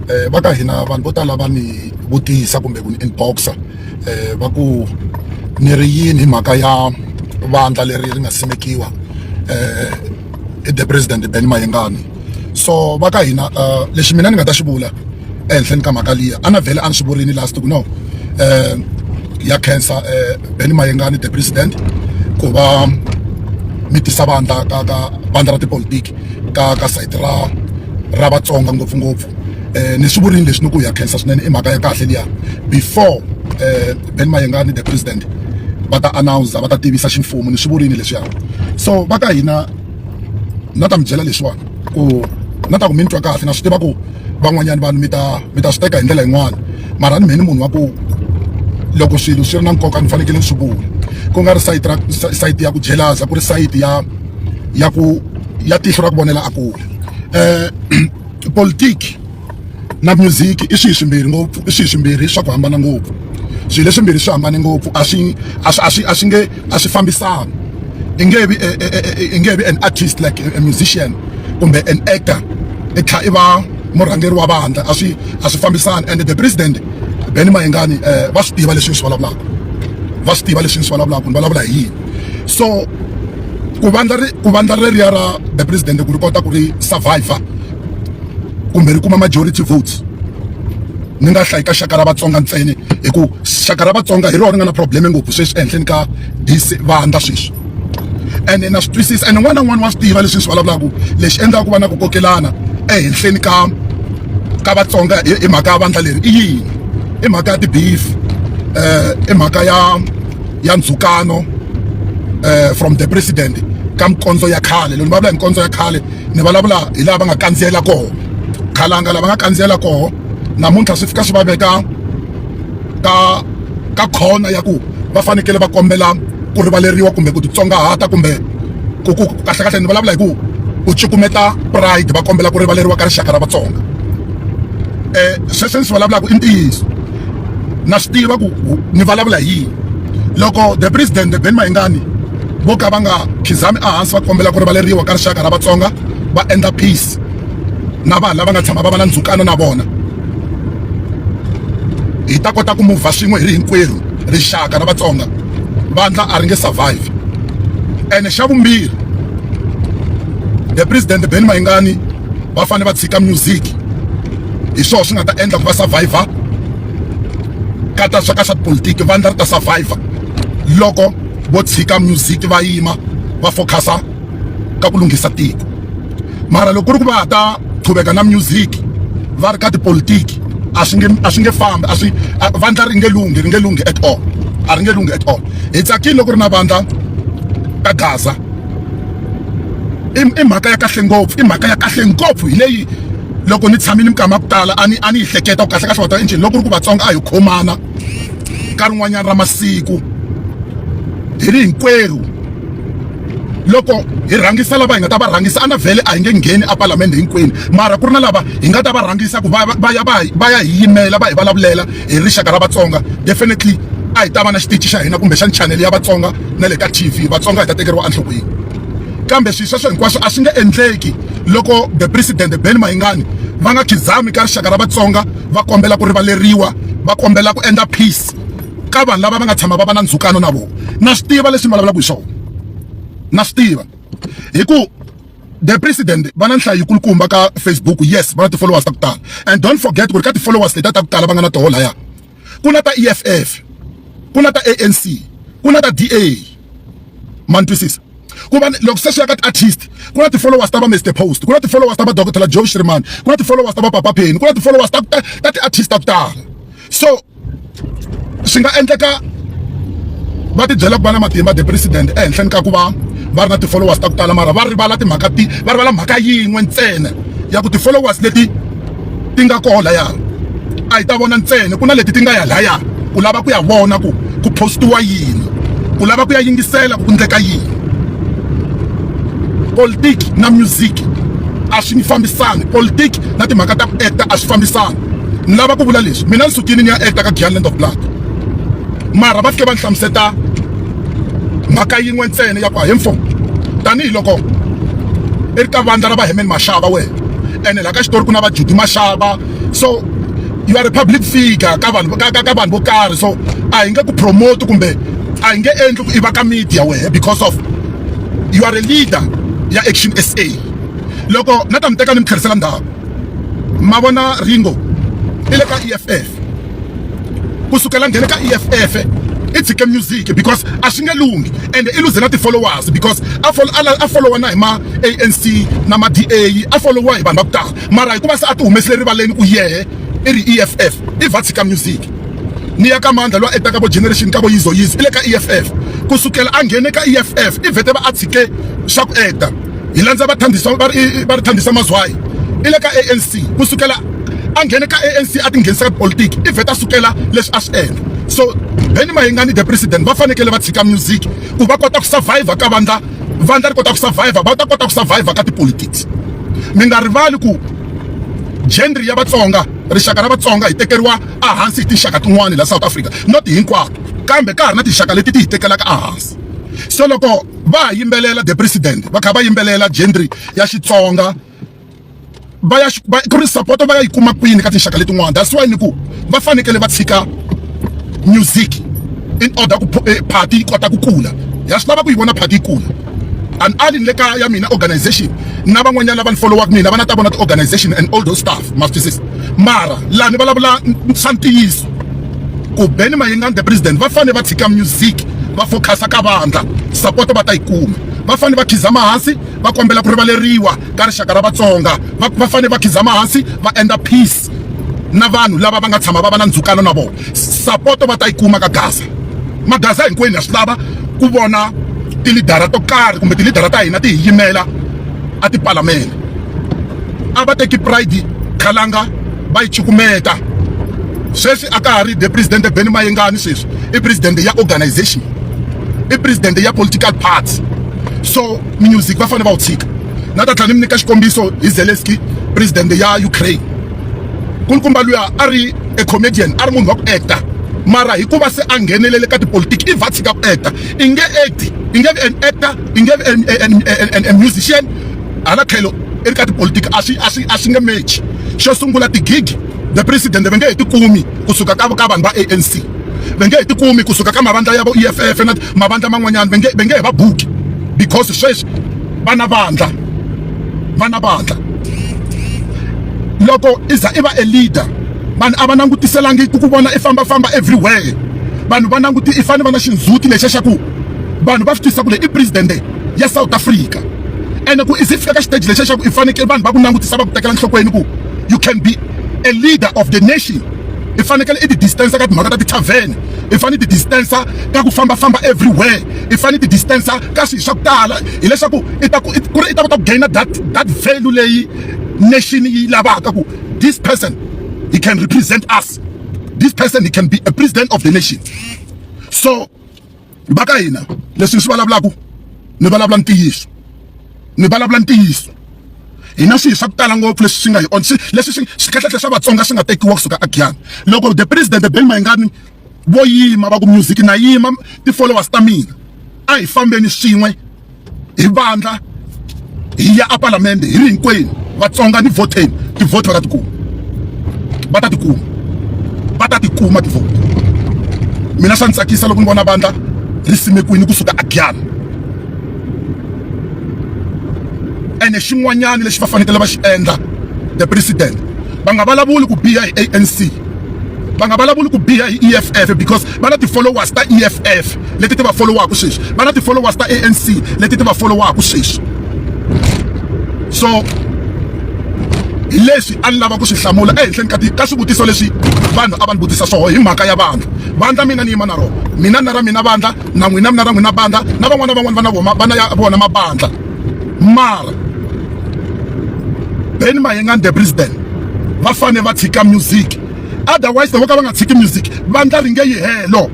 Va ka hina vanhu vo tala va ni vutisa kumbe ku ni inbox-a va ku ni ri yini hi mhaka ya vandla leri ri nga simekiwa i the president Benny Mayengani. So va ka hina, lexi mina ni nga ta xi vula ehenhleni ka mhaka liya, a na vhele a ni swi vurini last ku no ya khensa Benny Mayengani, the president, ku va mi tisa vandla ka vandla ra tipolitiki ka sayiti ra Vatsonga ngopfungopfu. Ni swi vurini leswi ni ku ya khensa swinene, i mhaka ya kahle liya. Before Ben Mayengani, the president, va ta announce, va ta tivisa ximfumo, ni swi vurini leswiya. So va ka hina, na ta mi byela leswiwani ku na ta ku mi ni twa kahle. Na swi tiva ku van'wanyana vanhu mi ta swi teka hi ndlela yin'wana, mara ni mhe ni munhu wa ku loko swilo swi ri na nkoka ni fanekele ni swi vula, ku nga ri sayiti ra sayiti ya ku jelaza, ku ri sayiti ya ku ya tihlo ra ku vonela a kule. Politiki na music i swilo swimbirhi ngopfu, i swilo swimbirhi swa ku hambana ngopfu. Swilo leswimbirhi swi hambane ngopfu, a swi nge a swi fambisani. I nge vi an artist, like a musician kumbe an actor, i tlha i va murhangeri wa vandla. A swi fambisani. And the president Benny Mayengani, va swi tiva leswi ni swi vulavulaka, va swi tiva leswi ni swi vulavulaka, ni vulavula hi yini. So ku vandla reriya ra the president ku ri kota ku ri survivor kumbe ri kuma majority votes, ni nga hlayi ka xaka ra Vatsonga ntsena, hi ku xaka ra Vatsonga hi rona ri nga na problem ngopfu sweswi ehenhleni ka this vandla sweswi. Ene na swi twisisa, ene un'wana na un'wana wa swi tiva leswi swi vulavulaka. Lexi endlaka ku va na ku kokelana ehenhleni ka Vatsonga hi mhaka ya vandla leri i yini? I mhaka ya ti-beef, i mhaka ya ndzhukano from the president ka mikondzo ya khale. Loko ni vulavula hi mikondzo ya khale, ni vulavula hi laha va nga kandziyela koho khalanga, lava nga kandziyela koho namuntlha swi fika swi va veka ka khona ya ku va fanekele va kombela ku rivaleriwa kumbe ku titsongahata, kumbe ku kahle kahle ni vulavula hi ku cukumeta pride, va kombela ku rivaleriwa ka rixaka ra Vatsonga. Sweswo ni swi vulavulaka i ntiyiso, na swi tiva ku ni vulavula hi yini. Loko the president Ben Mayengani vo ka va nga khizami ehansi va kombela ku rivaleriwa ka rixaka ra Vatsonga, va endla peace na vanhu lava nga tshama va va na ndzhukano na vona, hi ta kota ku muvha swin'we hi ri hinkwerhu rixaka ra Vatsonga, vandla a ri nge survive. Ene xa vumbirhi, the president Ben Mayengani va fanele va tshika music. Hi swona swi nga ta endla ku va survivor ka ta swa ka swa tipolitiki. Vandla ri ta survivor loko vo tshika music, va yima va focusa ka ku lunghisa tiko. Mara loko ku ri ku va ha ta qhuveka na music va ri ka tipolitiki, a swi nge fambi, a swi vandla ri nge lunghi, ri nge lunghi at all, a ri nge lunghi at all. Hi tsakile loko ri na vandla ka Gaza, i mhaka ya kahle ngopfu, i mhaka ya kahle ngopfu. Hi leyi loko ni tshamile minkama ya ku tala a ni yi hleketa ku kahle kahle va ta endleni loko ku ri ku Vatsonga a hi khomana ka rin'wanyana ra masiku hi ri hinkwerhu, loko hi rhangisa lava hi nga ta va rhangisa. A na vhele a hi nge ngheni a palamende hinkwenu, mara ku ri na lava hi nga ta va rhangisa ku va ya hi yimela, va hi vulavulela hi rixaka ra Vatsonga, definitely a hi ta va na xitichi xa hina kumbexani channel ya Vatsonga na le ka TV, Vatsonga hi ta tekeriwa enhlokweni. Kambe swilo sweswo hinkwaswo a swi nge endleki loko the president Ben Mayengani va nga khizami ka rixaka ra Vatsonga, va kombela ku rivaleriwa, va kombela ku endla peace ka vanhu lava va nga tshama va va na ndzhukano na vona. Na swi tiva leswi ni vulavulaka hi swona, na swi tiva hi ku the president va na nhlayo yikulukumba ka Facebook. Yes, va na ti-followers ta ku tala. And don't forget ku ri ka ti-followers letiya ta ku tala va nga na toho laya, ku na ta EFF, ku na ta ANC, ku na ta DA. Ma ni twisisa ku va loko se swi ya ka ti-artist, ku na ti-followers ta va Mr Post, ku na ti-followers ta va Dr Joe Shirimani, ku na ti-followers ta va Papa Penny, ku na ti-followers ta ti-artist ta ku tala. So swi nga endleka va tibyela ku va na matimba the president ehenhleni ka ku va va ri na ti-followers ta ku tala, mara va rivala timhaka ti va rivala mhaka yin'we ntsena ya ku ti-followers leti ti nga koho laya a hi ta vona ntsena, ku na leti ti nga ya laya ku lava ku ya vona ku ku postiwa yini, ku lava ku ya yingisela ku ku ndleka yini. Politiki na music a swi fambisani, politiki na timhaka ta ku acta a swi fambisani. Ni lava ku vula leswi, mina ni sukile ni ya acta ka Giyani Land of Blood, mara va fike va ni hlamuseta mhaka yin'we ntsena ya ku hi mfo tanihiloko i ri ka vandla ra va Herman Mashaba wena, ene laha ka xitori ku na va Judy Mashaba. So you are a public figure ka vanhu ka vanhu vo karhi, so a hi nge ku promote kumbe a hi nge endli ku i va ka media wehe because of you are a leader ya Action SA. Loko na ta mi teka ni mi tlherisela ndhawu, ma vona Ringo i le ka EFF. Kusukela nghene ka EFF i tshike music because a swi nge lunghi, and i luze na ti-followers because a follow a followa na hi ma ANC na ma DA, a followa hi vanhu va ku tala, mara hikuva se a ti humesile rivaleni ku yehe i ri EFF, i va tshika music. Ni ya ka Mandla loyi a etaka vo Generation ka vo Yizo Yizo, i le ka EFF. Kusukela a nghene ka EFF i vhete va a tshike swa ku eta. Hi landza va Thandisa, va ri Thandisa Mazwai, i le ka ANC. Kusukela a nghene ka ANC a tinghenisa ka politiki, i vheta sukela leswi a swi endla. So Benny Mayengani the president va fanekele va tshika music ku va kota ku survive ka vandla, vandla ri kota ku survive, va ta kota ku survive ka tipolitics. Mi nga rivali ku genre ya Vatsonga, rixaka ra Vatsonga, hi tekeriwa ehansi hi tinxaka tin'wani la South Africa, not hinkwato, kambe ka ha ri na tinxaka leti ti hi tekelaka ehansi. So loko va ha yimbelela the president, va kha va yimbelela genre ya Xitsonga, va ya ku ri support va ya yi kuma kwini ka tinxaka letin'wana? That's why ni ku va fanekele va tshika music in order ku party yi kota ku kula. Ya swi lava ku yi vona party yi kula. And ali ni le ka ya mina organization na van'wanyana lava ni followaka mina va na ta vona ti-organization and all those stuff, ma swi twisisa. Mara laha ni vulavula swa ntiyiso ku Benny Mayengani the president va fanele va tshika music, va focusa ka vandla, support va ta yi kuma. Va fanele va khizama hansi, va kombela ku rivaleriwa ka rixaka ra Vatsonga. Va fanele va khizama hansi, va endla peace na vanhu lava va nga tshama va va na ndzhukano na vona, support va ta yi kuma ka Gaza. Magaza hinkwenu ya swi lava ku vona tilidara to karhi kumbe tilidara ta hina ti hi yimela a tipalamende. A va teki Pride Khalanga va yi cukumeta. Sweswi a ka ha ri the president Benny Mayengani, sweswi i president ya organization, i president ya political party. So music va fanele va wu tshika. Na ta tlhela ni mi nyika xikombiso hi Zelensky, president ya Ukraine. Kulukumba luya a ri a comedian, a ri munhu wa ku acta, mara hikuva se a nghenelele ka tipolitiki i va tshika ku acta. I nge act, i nge vi an actor, i nge vi an a musician, hala tlhelo i ri ka tipolitiki, a swi nge match. Xo sungula, tigigi the president va nge he ti kumi kusuka ka vanhu va ANC, va nge he ti kumi kusuka ka mavandla ya vo EFF na mavandla man'wanyana, va nge he va buki because sweswi va na vandla, va na vandla. Loko i za i va a leader, vanhu a va langutiselangi ku ku vona i fambafamba everywhere. Vanhu va languti i fanele va na xindzhuti lexiya xa ku vanhu va swi twisisa ku leyi i president ya South Africa. Ene ku i ze fika ka xiteji lexiya xa ku i fanekele vanhu va ku langutisa, va ku tekela nhlokweni ku you can be a leader of the nation, i fanekele i ti distance ka timhaka ta ti-tavern, i fanele ti distance ka ku fambafamba everywhere, i fanele ti distance ka swilo swa ku tala, hileswaku i ta ku ku ri i ta kota ku gaina that value leyi nation yi lavaka ku this person, he can represent us, this person, he can be a president of the nation. So va ka hina, leswi ni swi vulavulaka, ni vulavula ntiyiso, ni vulavula ntiyiso. Hina swilo swa ku tala ngopfu leswi swi nga hi on leswi swi kahlekahle swa Vatsonga swi nga tekiwa kusuka agiyani. Loko the president Ben Mayengani vo yima va ku music na yima, ti-followers ta mina, a hi fambeni swin'we hi vandla hi ya aparlamende hi ri hinkwenu Vatsonga ni vhoteni, tivhoti va ta tikuma, va ta tikuma, va ta tikuma tivhoti. Mina swa ni tsakisa loko ni vona vandla ri simekiwini kusuka agiyani. Ene xin'wanyana lexi va fanekele va xi endla the president, va nga vulavuli ku biha hi ANC, va nga vulavuli ku biha hi EFF, because va na ti-followers ta EFF leti ti va followaka sweswi, va na ti-followers ta ANC leti ti va followaka sweswi. So hi leswi a ni lava ku swi hlamula ehenhleni ka swivutiso leswi vanhu a va ni vutisa swoho hi mhaka ya vandla. Vandla mina ni yima na rona, mina na ra mina vandla, na n'wina mina ra n'wina vandla, na van'wana van'wana va na vona va na ya vona mabandla. Mara Benny Mayengani the president va fane va tshika music, otherwise loko ka va nga tshiki music, vandla ri nge yi helo.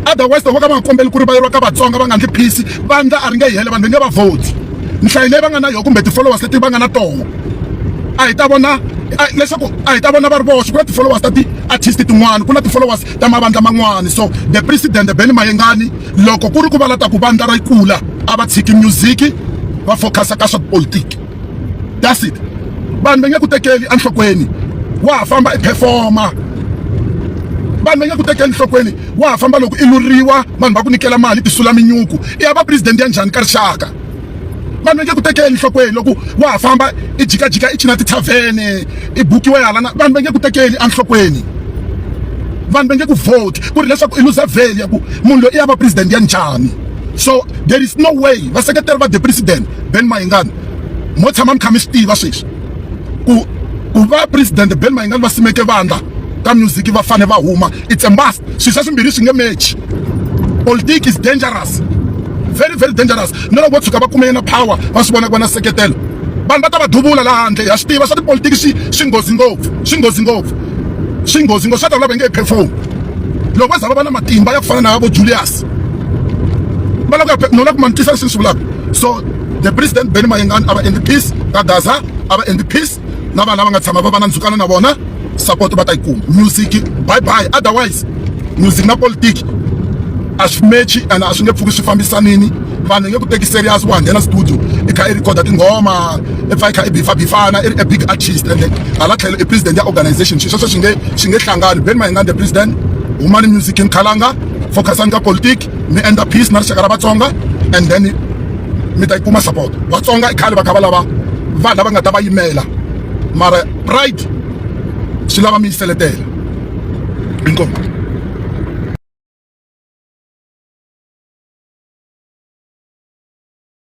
Otherwise loko ka va nga kombeli ku rivaleriwa ka Vatsonga, va nga ndli peace, vandla a ri nge yi helo, vanhu va nge va vote. Nhlayo leyi va nga na yona kumbe ti-followers leti va nga na toho, a hi ta vona leswaku a hi ta vona va ri voxe. Ku na ti-followers ta ti-artist tin'wani, ku na ti-followers ta mavandla man'wani. So the president Benny Mayengani, loko ku ri ku va la ta ku vandla ra yi kula, a va tshiki music, va focusa ka swa tipolitiki. That's it. Vanhu va nge ku tekeli enhlokweni. Wa ha famba i performa, vanhu va nge ku tekeli nhlokweni. Wa ha famba loko i luriwa, vanhu va ku nyikela mali, tisula minyuku. I ya va president ya njhani ka rixaka? Vanhu va nge ku tekeli nhlokweni loko wa ha famba i jikajika, i cina tithavhene, i bukiwe hala na vanhu va nge ku tekeli enhlokweni. Vanhu va nge ku vote ku ri leswaku i luza value ya ku munhu loyi i ya va president ya njhani. So there is no way vaseketeri va the president Ben Mayengani mo tshama mi kha mi swi tiva sweswi ku va president Ben Mayengani va simeke vandla ka music, va fane va huma. It's a must. Swilo swa swimbirhi swi nge match. Politics is dangerous, very very dangerous. Na loko vo tshuka va kume na power, va swi vona ku va na seketelo, vanhu va ta va duvula laha handle. Ha swi tiva swa tipolitiki swi nghozi ngopfu, swi nghozi ngopfu, swi nghozi ngopfu. Swa ta vula va nge perform loko va za va va na matimba ya ku fana na vo Julius. Va lava ku no la ku ma ni twisa leswi ni swi vulaka. So the president Benny Mayengani a va endli peace ka Gaza, a va endli peace na vanhu lava nga tshama va va na ndzhukano na vona. Support va ta yi kuma. Music, bye bye. Otherwise music na politiki a swi mechi and a swi nge pfuki swi fambisanini. Vanhu nge ku teki serious. Wa nghena studio, i kha i recorda tinghoma, i pfa i kha i bifa bifana, i ri a big artist, and hala tlhelo i president ya organization. Swilo sweswo swi nge hlangani. Ben Mayengani the president, humani music khalanga, focusani ka politiki, mi endla peace na rixaka ra Vatsonga, and then mi ta yi kuma support. Vatsonga i khale va kha va lava vanhu lava nga ta va yimela, mara pride swi lava mi yi seletela. Inkomu.